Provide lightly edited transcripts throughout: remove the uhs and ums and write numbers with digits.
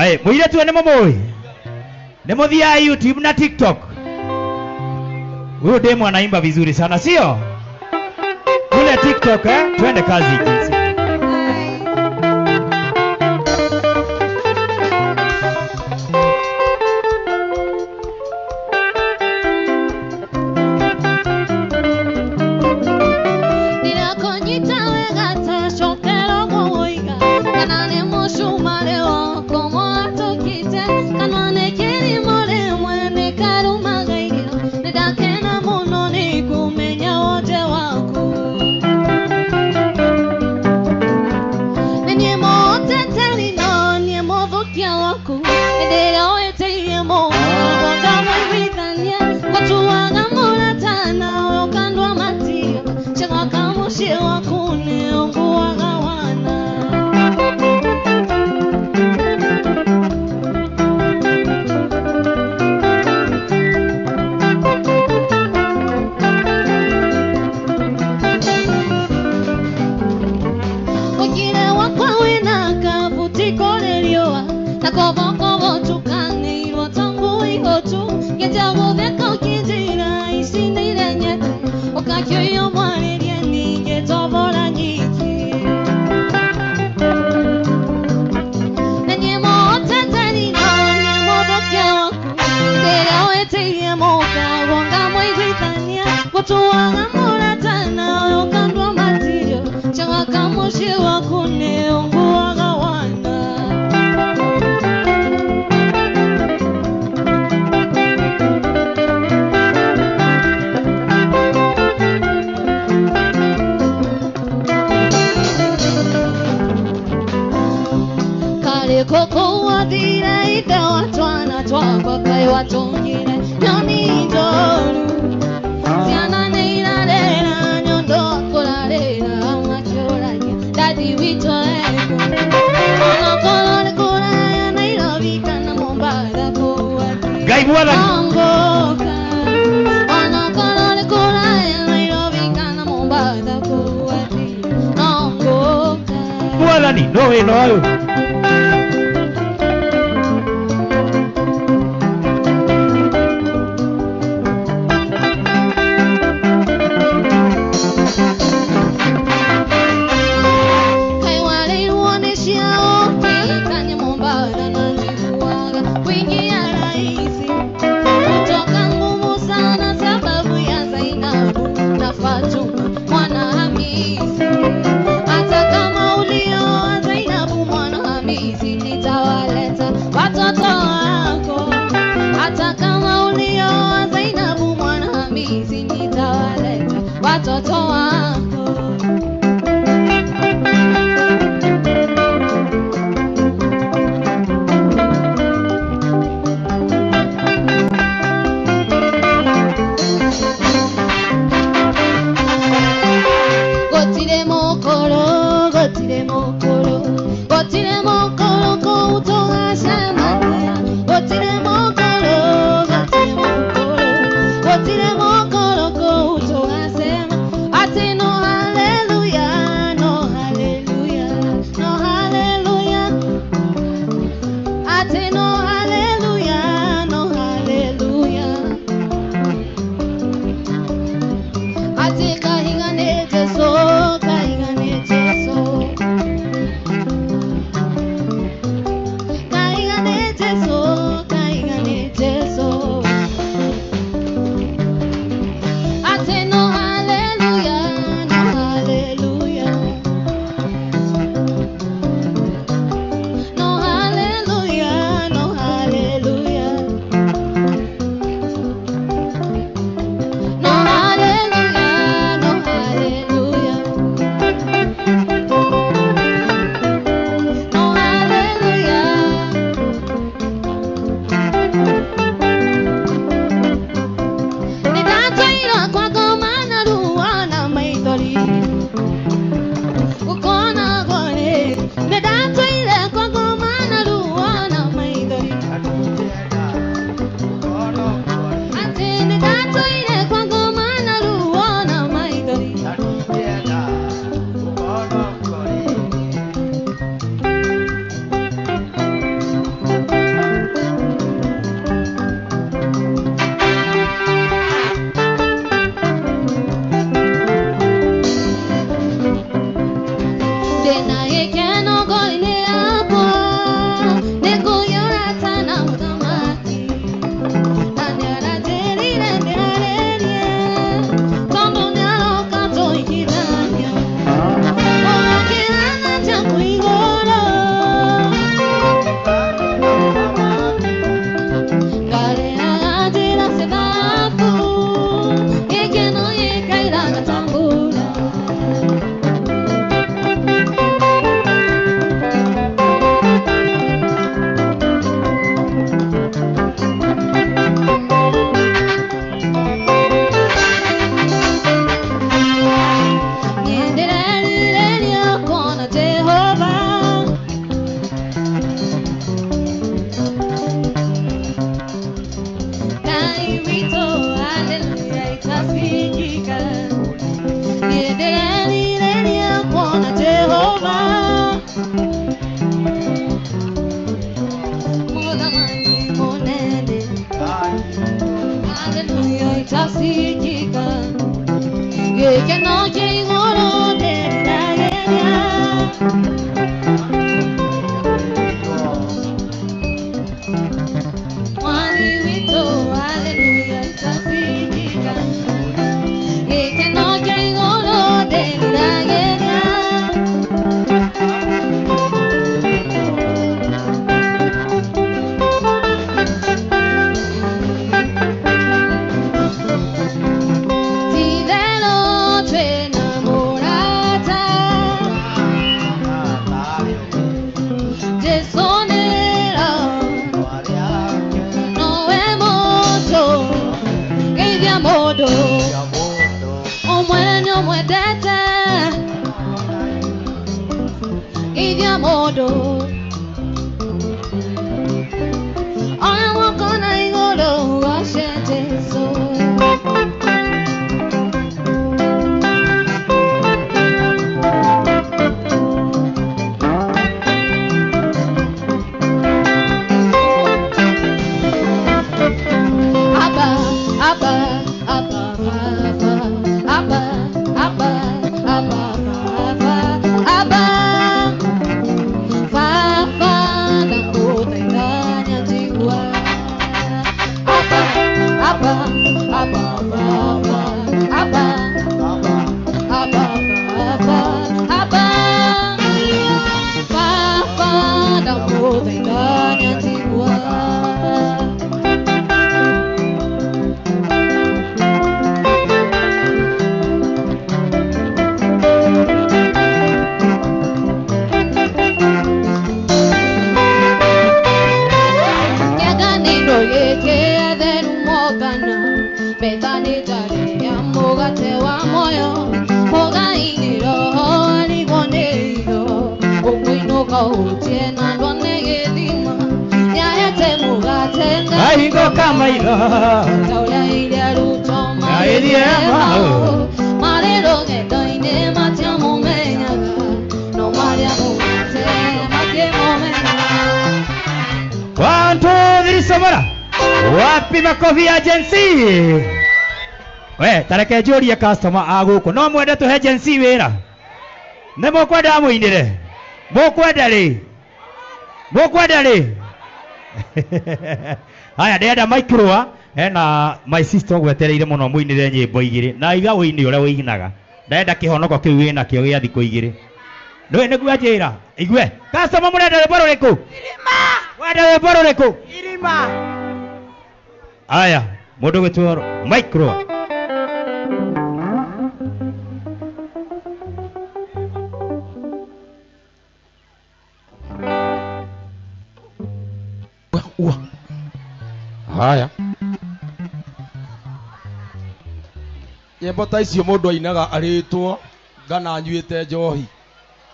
Aye, muiretu nĩ mũmũĩ? Nĩ mũthiaga YouTube na TikTok? Huyu demu anaimba vizuri sana, sio? Kule TikTok eh? Twende kazi jinsi. Tareke njurie customer a guku no mwende tuhe Gen Z wira ni mukwenda muinire mukwenda ri mukwenda ri haya ndenda microa hena my sister gwetereire muno muinire nyimbo igiri na iga uini uria uinaga ndenda kihonoko kiu wina kio gia thiku igiri nĩ nĩguo njĩra igue customer mũrenda rwĩmbo rũrĩkũ irima wenda rwĩmbo rũrĩkũ irima haya mũndũ gwĩtwo microa. Haya nyĩmbo ta icio mũndũ ainaga arĩtwo kana anyuĩte njohi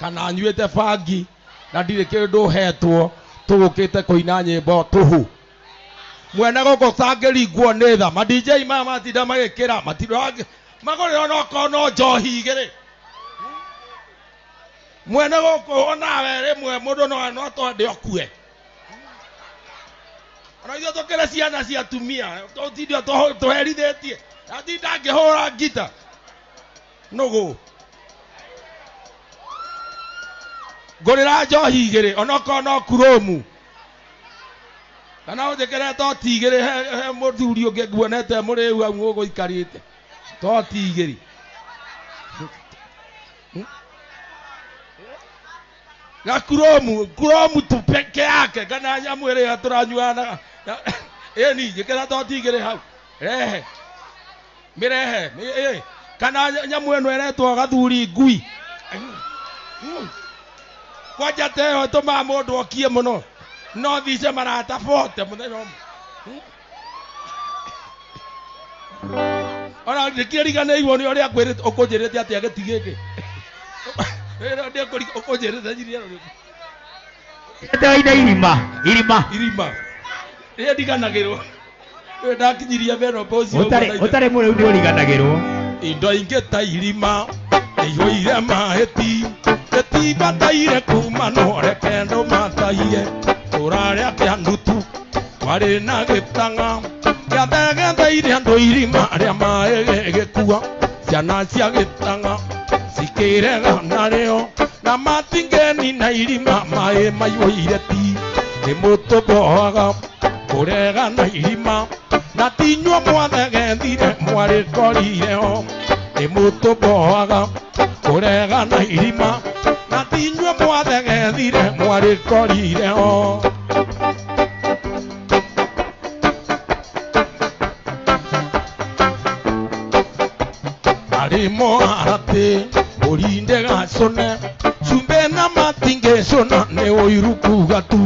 kana anyuĩte bangi na ndirĩ kĩndũ hetwo tũgũkĩte kũina nyĩmbo tũhũ mwene gũkũ tangĩringwo nĩ tha ma DJ maya matinda magĩkĩra matinda magũrĩrwo no no njohi igĩrĩ mwene gũkũ onawe rĩmwe mũndũ no twende ũkue ona ithuĩ tũkĩrĩ ciana cia atumia tũtinde tũherithĩtie atinda ngĩhũra ngita nũgũ ngũrĩra njohi igĩrĩ onokorwo no kuromu kana ũnjĩkĩre toti igĩrĩ he mũthuri ũngĩ nguonete mũrĩu hau ũgũikarĩte toti igĩrĩ na kuromu kuromu tu peke yake kana nyamũ ĩrĩa tũranyuana ĩni njĩkĩra toti igĩrĩ hau rehe mĩrehe kana nyamũ ĩno ĩretwo gathuri ngui kwanja ta ĩyo ĩtũmaga mũndũ okie mũno no thice marata bote mũthenya ũmwe ona ndikĩriganĩirwo nĩ ũrĩa ũkũnjĩrĩte atĩa gĩti gĩkĩ ũkũnjĩrĩte irima irima irima rĩrĩa ndiganagĩrwo rĩrĩa ndakinyirie menopo ũcio ũtarĩ mũrĩu nĩ ũriganagĩrwo indo ingĩ ta irima ĩihũire mahĩti gĩtibataire kuma no reke andũ matahie tũrarĩa kĩa ndutu kwarĩ na gĩtang'a gĩathegetheire andũ irima rĩa maĩ gĩgĩkua Ciana cia gĩtang'a cikĩrega narĩo na matingeni na irima maĩ maiyũire ti nĩ mũtũmboaga kũrega na irima na tinyuo mwathegethire mwarĩkorire ho nĩ mũtũmboaga kũrega na irima na tinyuo mwathegethire mwarĩkorire ho. Arimo arate orinde gacone cumbe na matingecona nĩ ũiru kuga tu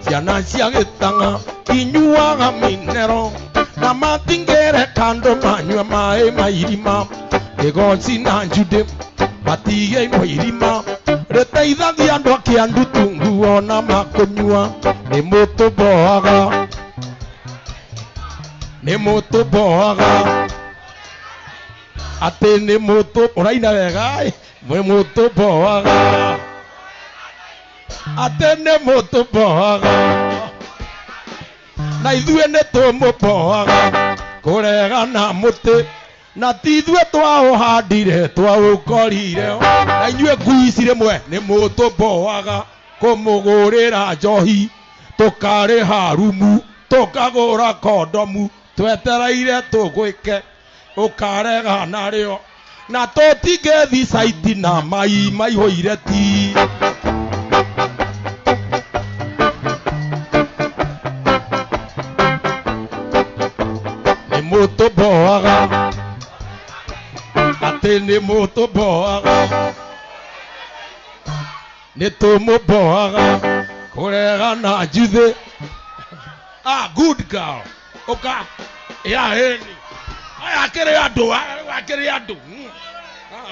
ciana cia gĩtang'a inyuaga minero na matingere kando manyua maĩ ma irima kĩgoci na njundĩ matigeirwo irima rĩteithagia andũ a kĩandutu nguo na makũnyua nĩ mũtũmboaga nĩ mũtũmboaga atĩ nĩ mũtũ ũraina wega nĩ mũtũmboaga atĩ nĩ mũtũmboaga na ithuĩ nĩ tũmũmboaga kũrega na mũtĩ na ti ithuĩ twaũhandire twaũkorire na inyuĩ ngui ici rĩmwe nĩ mũtũmboaga kũmũgũrĩra njohi tũkarĩha rumu tũkagũra kondomu twetereire tũgwĩke ũkarega narĩo na tũtingĩthi caiti na mai maihũire ti. Nĩ mũtũmboaga atĩ nĩ mũtũmboaga nĩ tũmũmboaga kũrega na njuthĩ. Ah, good girl. Ũka ya hĩni aya akĩrĩ andũ akĩrĩ andũ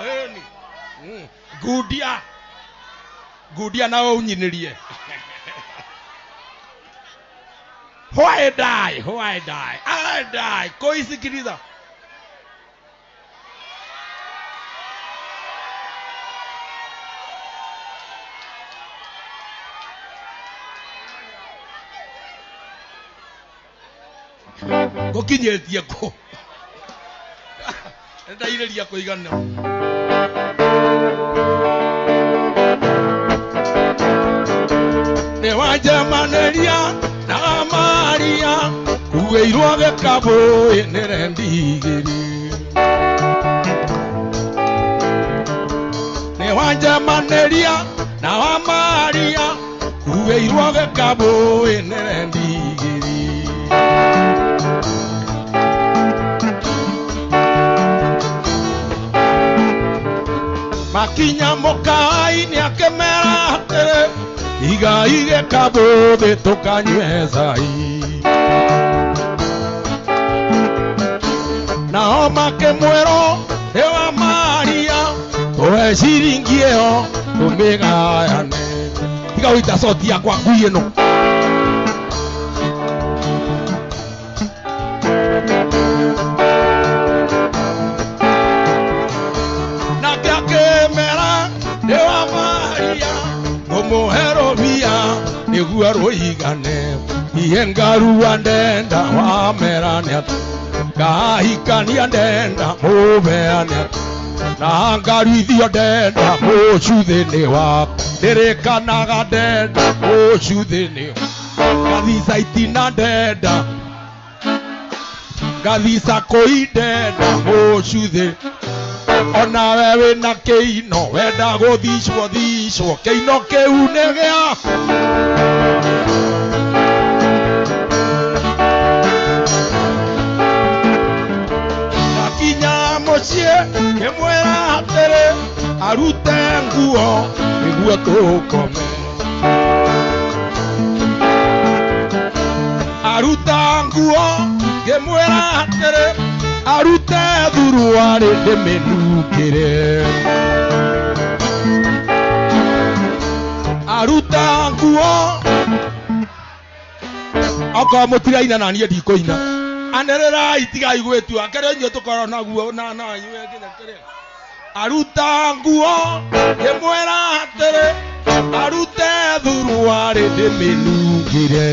hĩni ngundia ngundia nawe ũnyinĩrie. Why die? Why die? I die. Koisikiliza. Ngũkinyĩtie kũ? Ndairĩria kũigana. Nĩ wanjemanĩria na Maria kuĩirwo gĩkabũ nĩ rendi igĩrĩ. Nĩ wanjemanĩria na Maria kuĩirwo gĩkabũ nĩ rendi igĩrĩ. Makinya mũkawa-inĩ akĩmera atĩrĩ igai gĩkabũ thĩ tũkanyue cai. Nao makĩmwĩrwo nĩ wa Maria tũhe ciringi ĩyo tũmĩgayane. Tiga gũita coti yakwa ngui ĩno. Nake akĩmera nĩ wa Maria ngũmũhe rũbia nĩguo rũigane. Iye ngarua ndenda wamera nĩ atĩ ngahikania ndenda mũbeane atĩ na ngaruithio ndenda mũcuthĩ nĩ wakwa ndĩrĩkanaga ndenda mũcuthĩ nĩ ngathica itina ndenda ngathica kũi ndenda mũcuthĩ onawe wĩna kĩino wenda gũthicwo thicwo kĩino kĩu nĩ gĩa Ngakinya mũciĩ ngĩmwĩra atĩrĩ arute nguo nĩguo tũkome. Aruta nguo ngĩmwĩra atĩrĩ arute thuruarĩ ndĩmĩnungĩre. Aruta nguo okorwo mũtiraina na niĩ ndikũina anĩrĩrai tigai gwĩtua kĩrĩa inyuĩ tũkorwo naguo na inyuĩ nginya kĩrĩa. Aruta nguo ngĩmwĩra atĩrĩ arute thuruarĩ ndĩmĩnungĩre.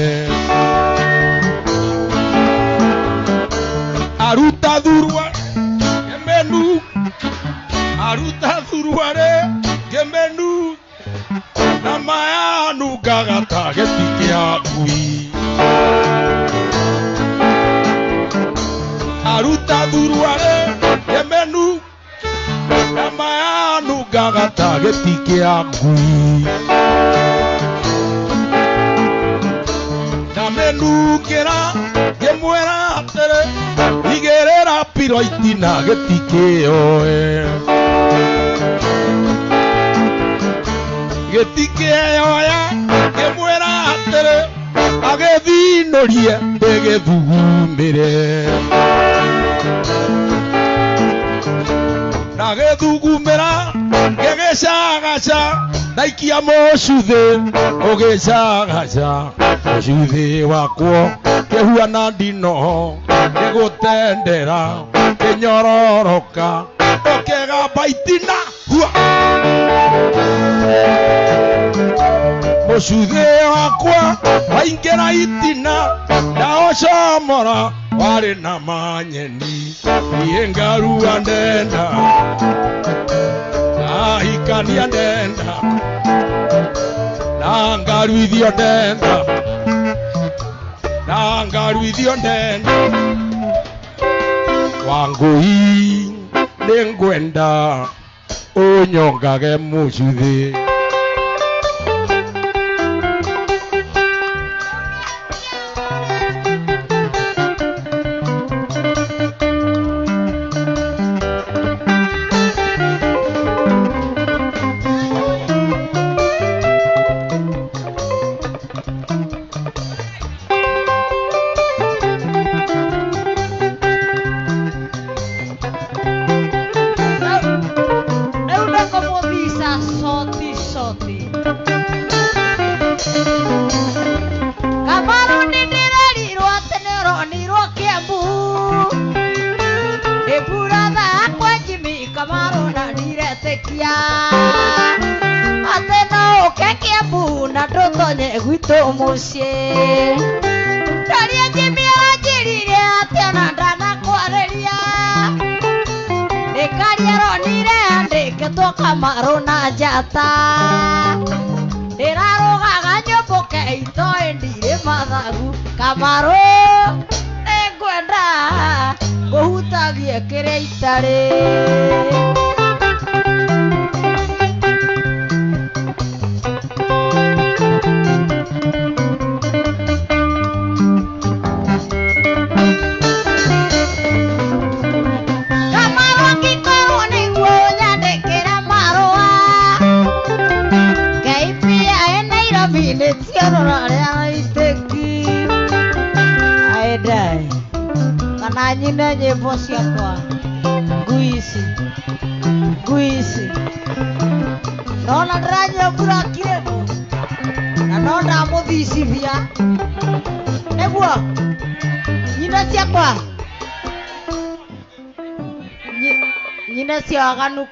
Aruta thuruarĩ ndĩmĩnu Aruta thuruarĩ ngĩmĩnu na mayanungaga ta gĩti kĩa ngui. Aruta thuruarĩ ngĩmĩnu na mayanungaga ta gĩti kĩa ngui. Ndamĩnungĩra ngĩmwĩra atĩrĩ igĩrĩra piro itina gĩti kĩoe. Gĩti kĩoya ngĩmwĩra atĩrĩ agĩthinũrie ndĩgĩthugumĩre. Ndagĩthugumĩra ngĩgĩcagaca ndaikia mũcuthĩ ũgĩcagaca mũcuthĩ wakwo kĩhuana ndinoho gĩgũtendera kĩnyororoka ũkĩgamba itina hua. Mũcuthĩ wakwa waingĩra itina ndaũcomora warĩ na manyeni niĩ ngarua ndenda ndahikania ndenda na ngaruithio ndenda na ngaruithio ndenda. Wangũi nĩngwenda ũnyongage mũcuthĩ.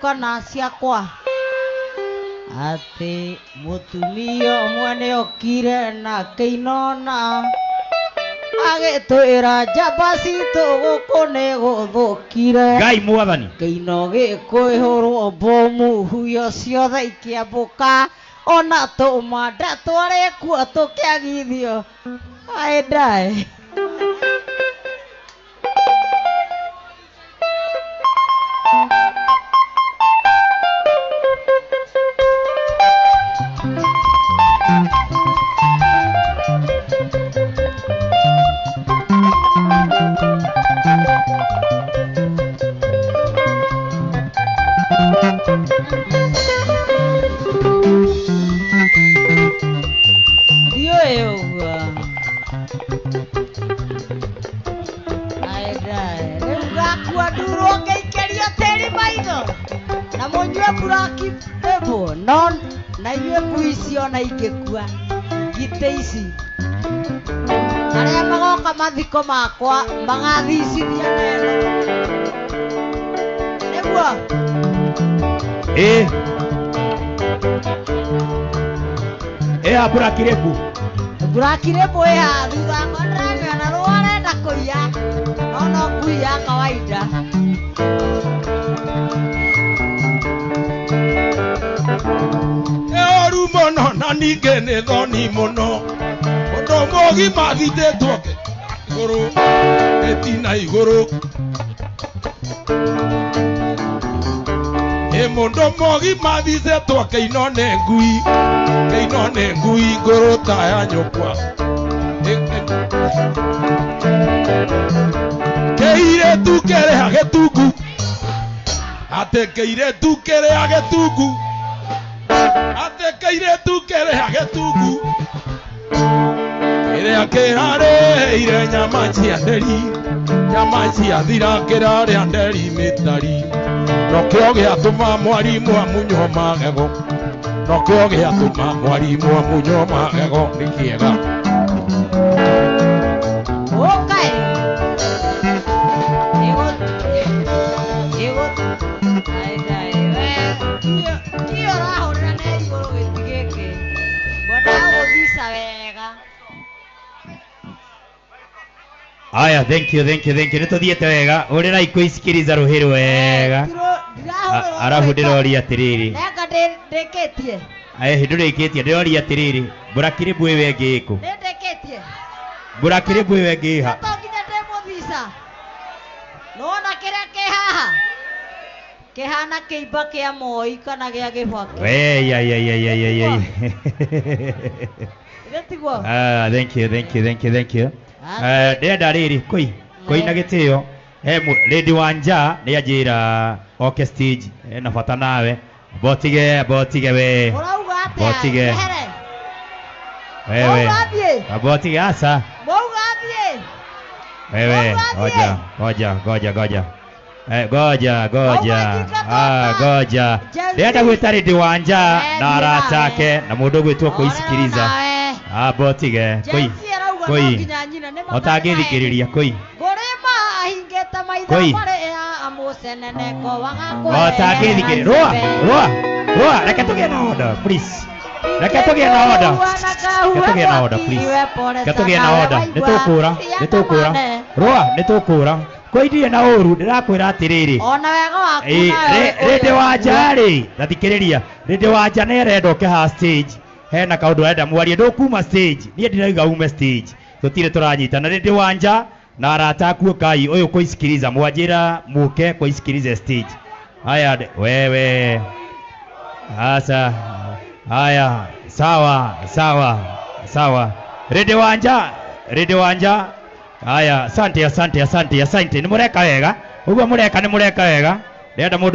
Kana ciakwa atĩ mũtumia ũmwe nĩokire na kĩinona agĩtwĩra njamba citũ gũkũ nĩ gũthũkire. Ngai mwathani kĩino gĩkwĩhũrwo mbomu huyo ciothe ikĩambũka ona tũmanda twarĩ kuo tũkĩagithio. Aendae mathiko makwa magathicithia neno nĩguo Black Label. Black Label ya thutha wakwa ndĩramĩona rũa arenda kũiya no no ngui ya kawaida. Mũno na ningĩ nĩ thoni mũno mũndũ mũgima athitĩtwo igũrũ gĩtina igũrũ ĩ mũndũ mũgima athitĩtwo kĩino nĩ ngui kĩino nĩ ngui ngũrũ ta ya nyũkwa kĩirĩtu kĩrĩa gĩtungu atĩ kĩirĩtu kĩrĩa gĩtungu atĩ kĩirĩtu kĩrĩa gĩtungu kĩrĩa kĩrarĩire nyama cia nderi nyama ciathira kĩrarĩa nderi mĩtari nokĩo gĩatũma mwarimũ amunywo magego nokĩo gĩatũma mwarimũ amunywo magego nĩ kĩega. Okay. Ĩgũ ai we kio ũrahũrĩra na igũrũ gĩti gĩkĩ ngwendaga gũthica wega. Aya, thank you, thank you, thank you. Nĩtũthiĩte wega. Ũrĩra ikuisikiriza rũhĩ wega. Arabu ndĩroria atĩrĩrĩ. Nenga ndĩkĩtie. Ĩ ndũrĩkĩtie, ndĩroria atĩrĩrĩ. Mbũrakĩrĩmbu ĩyo ĩngĩ ĩkũ? Nĩndĩkĩtie. Mbũrakĩrĩmbu ĩyo ĩngĩ ĩha? To nginya ndĩmũthica. Nĩwona kĩrĩa kĩ haha? Kĩhana kĩimba kĩa moi kana gĩa gĩbaki. We ya ya ya ya ya ya. Githĩ tiguo? Ah, thank you, thank you, thank you, thank you. Ndĩrenda rĩrĩ kũi kũi na gĩtĩo Lady Wanja nĩ anjĩra oke stage ena bata nawe botige botige we Ũrauga atĩa? Botige. Ehere. Wewe Mauga athiĩ. botige aca Mauga athiĩ. wewe Mauga athiĩ. goja goja goja goja goja goja Mauga ah goja ndĩrenda gwĩta Lady Wanja na arata ake na mũndũ ũgwĩtwo kũisikiriza ah botige kũi kũi otangĩthikĩrĩria kũi Ngũrĩma ahingĩte maitho Kũi. marĩa amũceneneko otangĩthikĩrĩria rũa rũa rũa reke tũgĩe na order please reke tũgĩe na order reke tũgĩe na order please reke tũgĩe na order nĩtũkũra nĩtũkũra rũa nĩtũkũra kũi ndirĩ na ũru ndĩrakwĩra atĩrĩrĩ ona wega waku nawe Lady Wanja rĩ tathikĩrĩria Lady Wanja nĩ arenda ũke haha stage hena kaũndũ arenda mwarie ndũkuma stage niĩ ndirauga ume stage tũtirĩ tũranyitana Lady Wanja na arata aku ũkai ũyũ kũisikiriza mwanjĩra mũke kũisikirize stage haya wewe asa haya sawa sawa sawa Lady Wanja Lady Wanja haya asante asante asante asante nĩ mũreka wega ũguo mũreka nĩ mũreka wega ndĩrenda mũndũ.